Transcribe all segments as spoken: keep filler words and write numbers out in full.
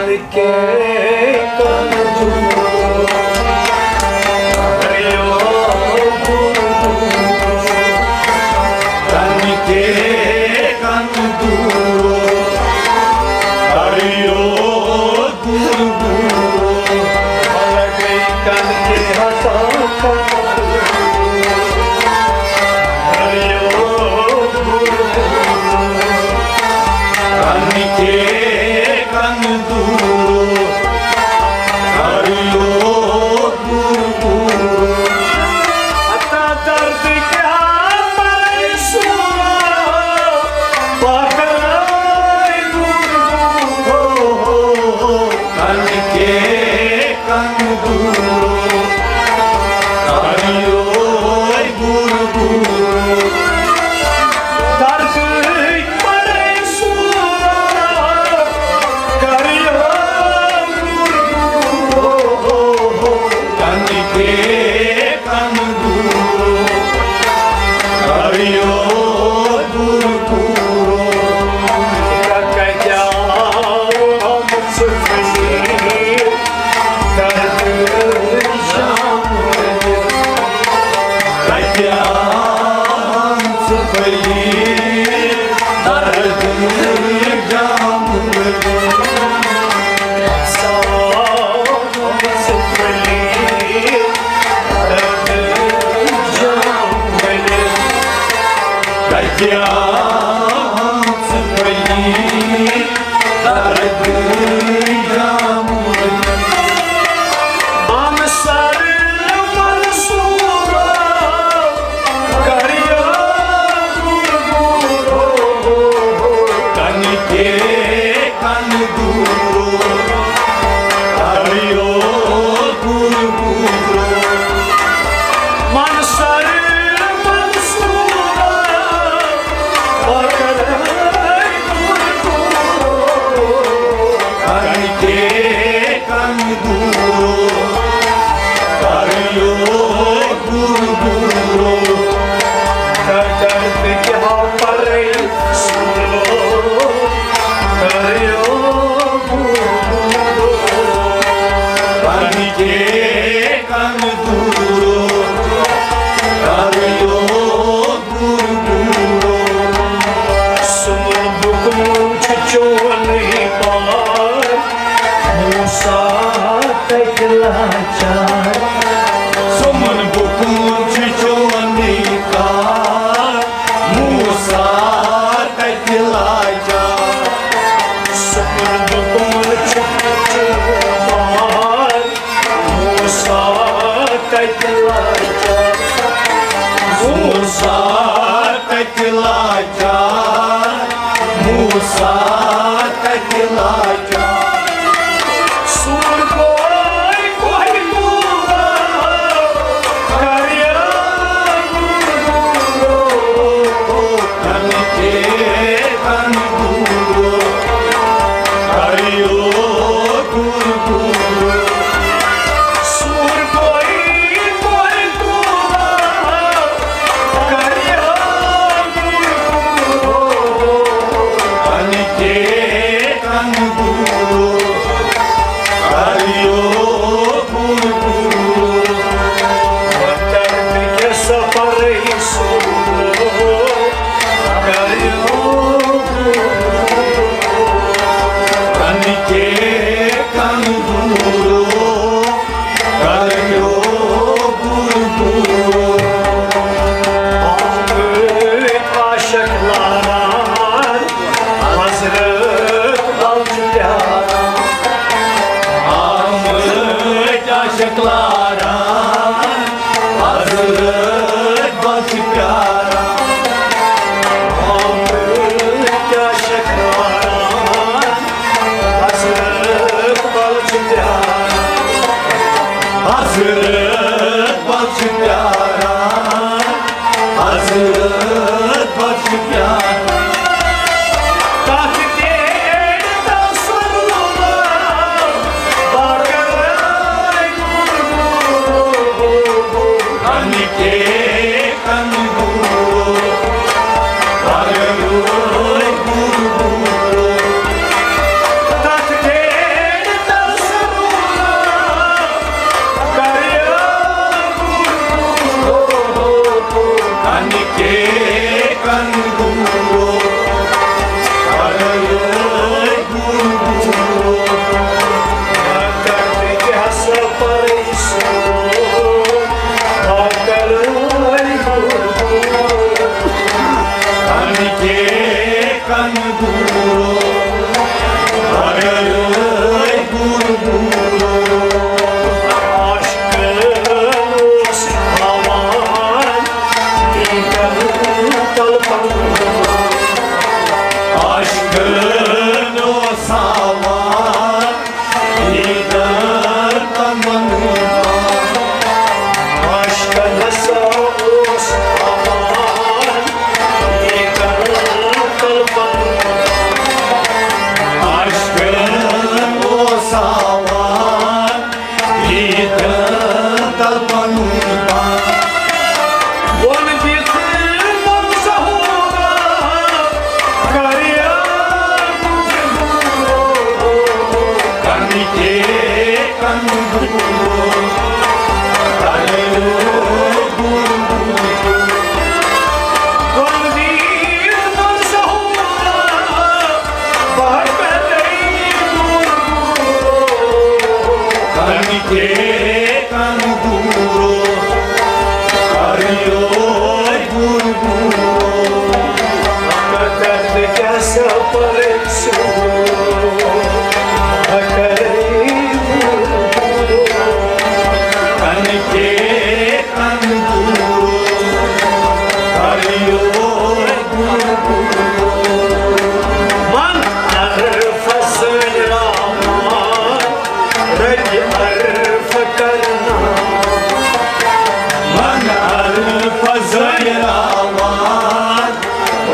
کے کن دورو، ہریو گرو، تن کے کن دورو، ہریو گرو، لگئی کن کے ہتا کن دورو، ہریو گرو، تن کے کن دورو، ہریو گرو۔ ہتا درد کیا پریشو، پاکرائی گرو، تن کے کن دورو، ہریو گرو۔ درد پریشو، کریو گرو، تن کے کن دورو، ہریو گرو۔ کتیا ہم سفری درد شام، کتیا ہم سفری درد جام، سام سفری درد جام، کتیا ہم سفری درد جام۔ ہم سر منصور کریو گرو، تن کے کن دورو، ہریو گرو۔ من سر منصور پکر گرو، تن کے کن دورو، ہریو گرو۔ درد کیا پریشو، ہریو گرو، تن کے کن دورو، ہریو گرو۔ سون بُکُن چھُ چونُے پار، موسیٰ تَتہِ لاچار۔ سون بُکُن چھُ چونُے پار، موسیٰ تَتہِ لاچار۔ سون بُکُن چھُ چونُے پار، موسیٰ تَتہِ لاچار۔ موسیٰ تَتہِ لاچار۔ موسیٰ تَتہِ لاچار۔ سون بوے کوہہِ طوٗرا کریو گرو، تن کے کن دورو، کریو گرو۔ سون بوے کوہہِ طوٗرا کریو گرو، تن کے کن دورو، ہریو گرو۔ وطن کے سفر سورو، ہریو گرو۔ تن کے کن دورو، ہریو گرو۔ آمد عاشق لاران، حضرت بل چھُ پیاران۔ آمد عاشق لاران، حضرت بل چھُ پیاران۔ آمد عاشق لاران، حضرت بل چھُ پیاران۔ حضرت بل چھُ پیاران۔ حضرت بل چھُ پیاران۔ تَتھ ڈیرِ تَل سورُن بار کَرَے گُرگُر۔ کن دوٗرو، کریو دوٗر دوٗرو۔ کتھ کیٛاہ سا پرٕژھو، کرے دوٗر دوٗرو۔ کن کے کن دوٗرو، کریو دوٗر دوٗرو۔ من عرفس رامان، ربِ عرف کرناوان۔ من عرف زٲیراوان،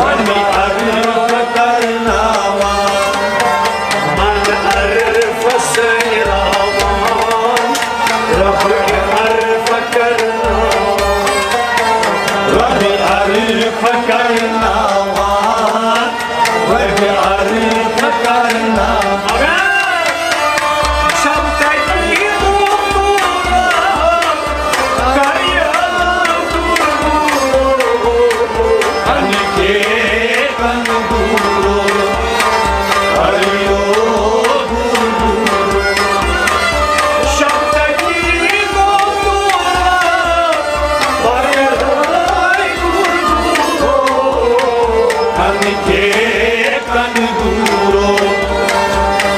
ربِ عرف کرناوان۔ من عرف زٲیراوان، ربِ عرف کرناوان۔ ربِ عرف کرناوان۔ ربِ عرف کرناوان۔ شب تکی دوٗر دوٗرو، کریو دوٗر دوٗرو۔ کن کے کن دوٗرو، کریو دوٗر دوٗرو۔ شب تکی دوٗر دوٗرو، کریو دوٗر دوٗرو۔ کن کے کن دوٗرو،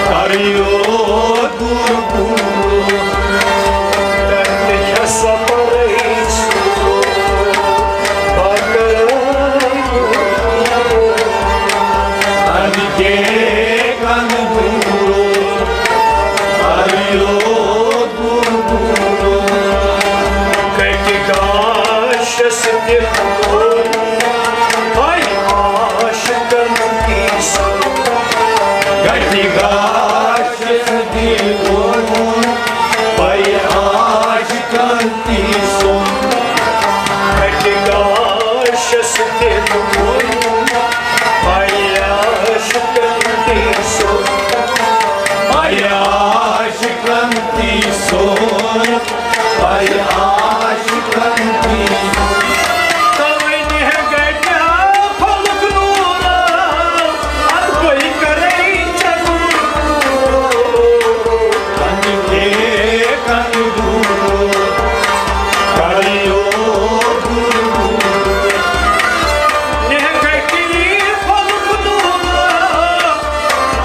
کریو دوٗر دوٗرو۔ تتہِ چھا سا پرٕژھو، بہٕ کرٕ۔ کن کے کن دوٗرو، کریو دوٗر دوٗرو۔ کتہِ گاشس دِل کوٚر، ہاے عاشقن پیٖسُن۔ کتہِ گاشس دِل کوٚر، ہاے عاشقن پیٖسُن۔ کتہِ گاشس دِل کوٚر، ہاے عاشقن پیٖسُن۔ ہاے عاشقن پیٖسُن۔ آے عاشقن پیٖسُن۔ توے نہٕ گژھِ ہا پھۄلُک نوٗرا، اَدٕ بہٕ کرے ژےٚ دوٗر۔ کن کے کن دوٗر، کریو دوٗر۔ نہٕ گژھِ ہا پھۄلُک نوٗرا،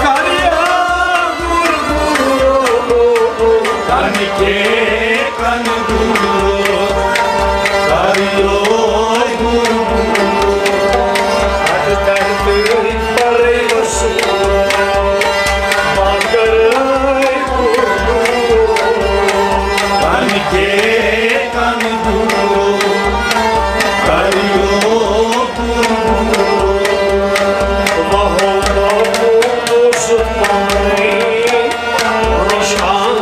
کریو دوٗر۔ کن کے کن دوٗرو، کریو دوٗر دوٗرو۔ اتھ دھرتی پر رسول، مگر کن کے کن دوٗرو، کریو دوٗر دوٗرو۔ وہو وہو سُپانے نشان۔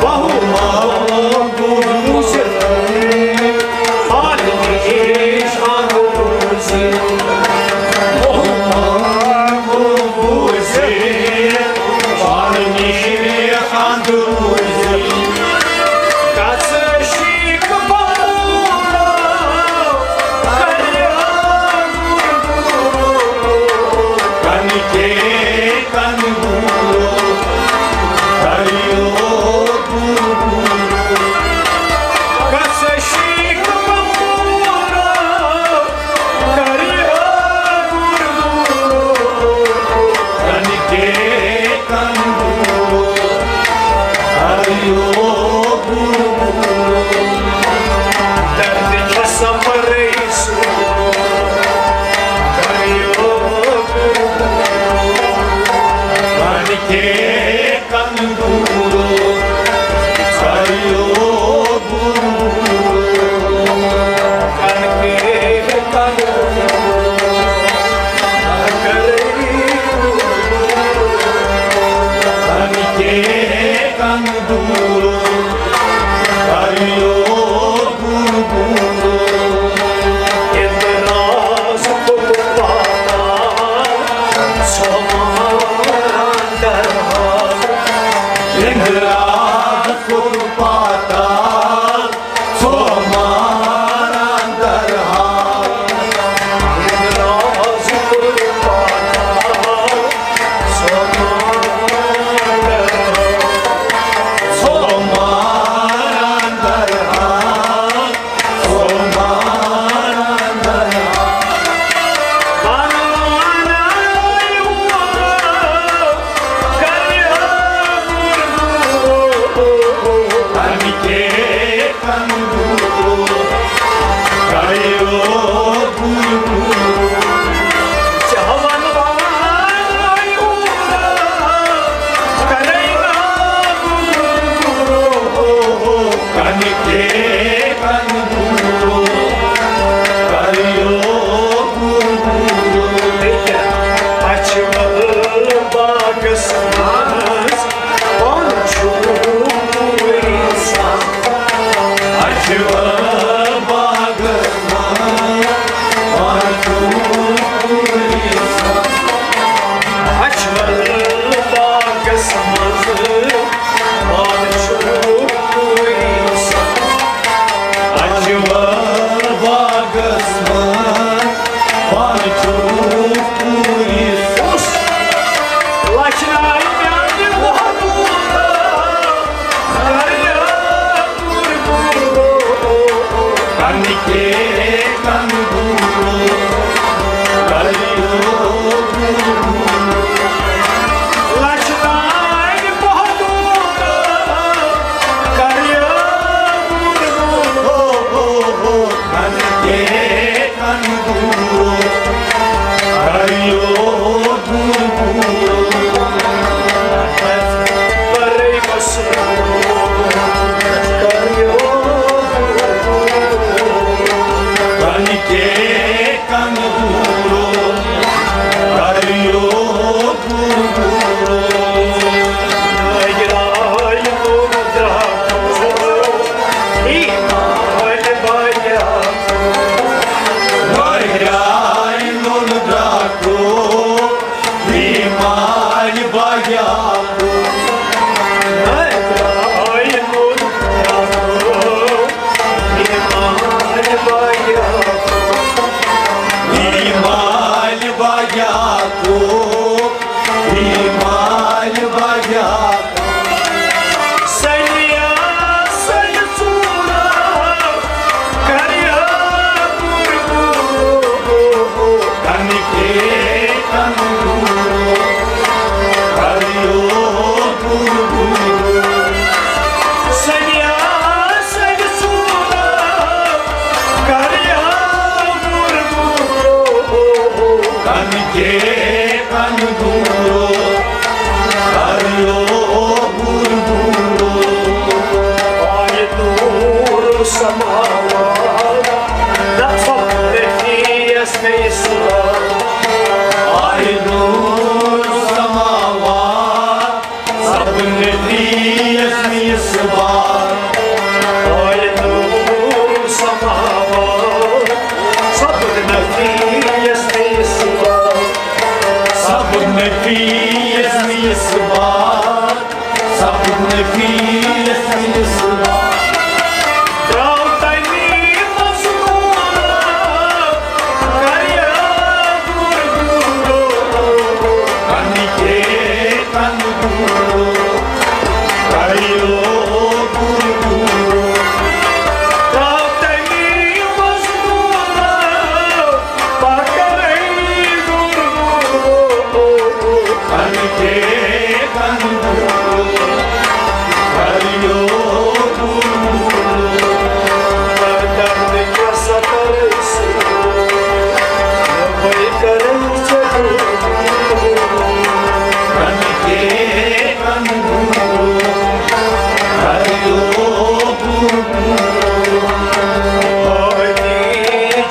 وہو وہو سُپانے نشان۔ وہو وہو سُپانے نشان۔ کس شیخ بابو کرے کن کے کن دوٗرو، کریو دوٗر دوٗرو۔ کس شیخ بابو کرے دوٗر دوٗرو۔ کن کے کن دوٗرو، کریو دوٗر دوٗرو۔ درد چھُ سفرٕے سُہ، کریو دوٗر دوٗرو۔ کن کے کن دوٗرو، کریو دوٗر دوٗرو۔ کن کے کن دوٗرو، کریو دوٗر دوٗرو۔ کن کے کن دوٗرو، کریو دوٗر دوٗرو۔ اندراز کھوٚت پاتان، سۄمبران درہا۔ یس میس بار، آے نور سماوار، سپد نفیس میس بار، سپد نفیس میس بار، سپد نفیس میس بار۔ تراو تمی مضمون، کر یاد گُر گُرو، کنہِ کے کن گُرو، کر یاد گُر گُرو۔ تراو تمی مضمون، پکر گُر گُرو، کنہِ کے کن گُرو، کر یاد گُر گُرو۔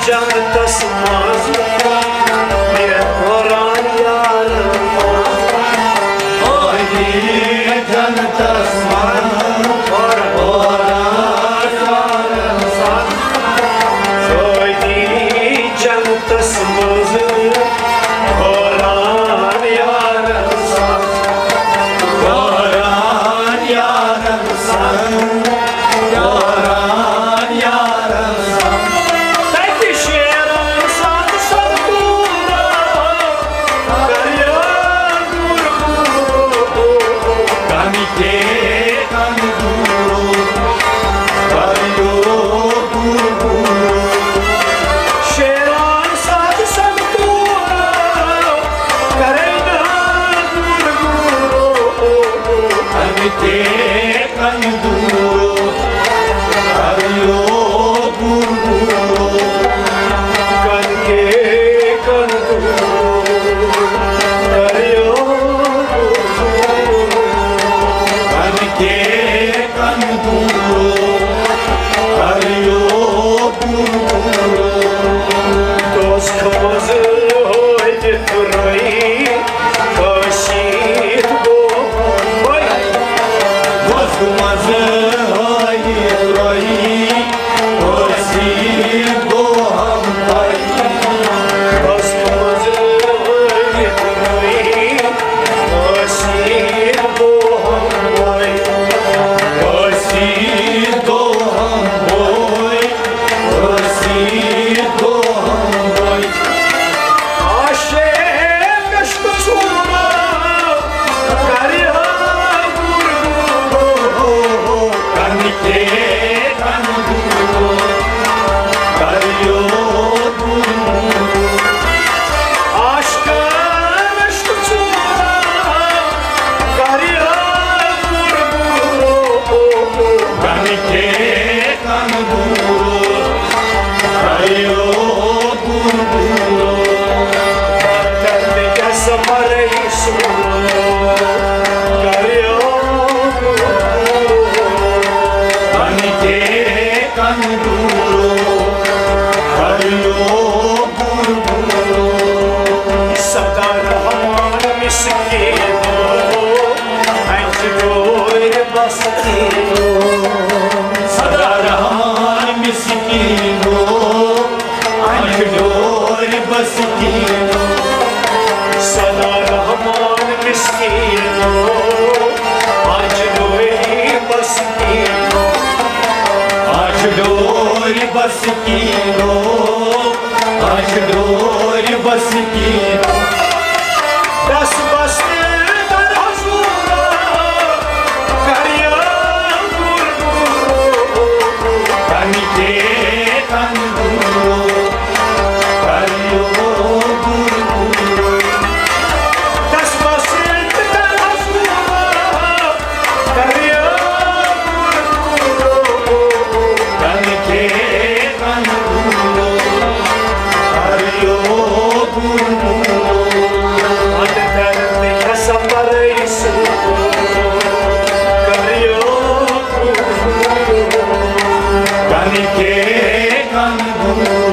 جنتس منٛز یتھ قرآن یارن منٛز۔ جنتس منٛز قرآن یارن سان۔ سٲتی جنتس منٛز قرآن یارن سان۔ قرآن یارن سان۔ قرآن یارن سان۔ تتہِ شیرن سان سکوٗن۔ کر یاد گُر گُرو، کنہِ کے کن گُرو، کر یاد گُر گُرو۔ شیران ساتھ سب پورا، کر یاد گُر گُرو، کنہِ کے کن گُرو، کر یاد گُر گُرو، کنہِ کے کن گُرو، کر یاد گُر گُرو، کنہِ کے کن گُرو، کر یاد گُر گُرو۔ دوزخ منٛز ہٲوِتھ رٲیی، کٲشِر گوٚو وۄنۍ۔ دوزخ منٛز ہٲوِتھ رٲیی، کٲشِر گوٚو ہم بھائی۔ دوزخ منٛز ہٲوِتھ رٲیی، کٲشِر گوٚو ہم بھائی۔ کٲشِر گوٚو ہم بھائی۔ کٲشِر گوٚو ہم بھائی۔ عاشق عشق چھُ کر یاد گُر گُرو، کنہِ کے کن گُرو، کر یاد گُر گُرو۔ عاشق عشق چھُ کر یاد گُر گُرو، کنہِ کے کن گُرو، کر یاد گُر گُرو۔ کرنہِ کیٛاہ سا پرے سُرو، کر یاد گُر گُرو۔ کنہِ کے کن گُرو، کر یاد گُر گُرو۔ سدا رحمان مسکینو، انجہِ ڈورِ بسکینو۔ سدا رحمان مسکینو، انجہِ ڈورِ بسکینو۔ سدا رحمان مسکینو، انجہِ ڈورِ بسکینو۔ انجہِ ڈورِ بسکینو، انجہِ ڈورِ بسکینو۔ دس بس در حضور، کر یاد گُر گُرو، کنہِ کے کن گُرو، کر یاد گُر گُرو۔ دس بس در حضور، کر یاد گُر گُرو، کنہِ کے کن گُرو، کر یاد گُر گُرو۔ اتھ درد کیٛاہ سا پرے سُرو، کر یاد گُر گُرو۔ کنہِ کے کن گُرو،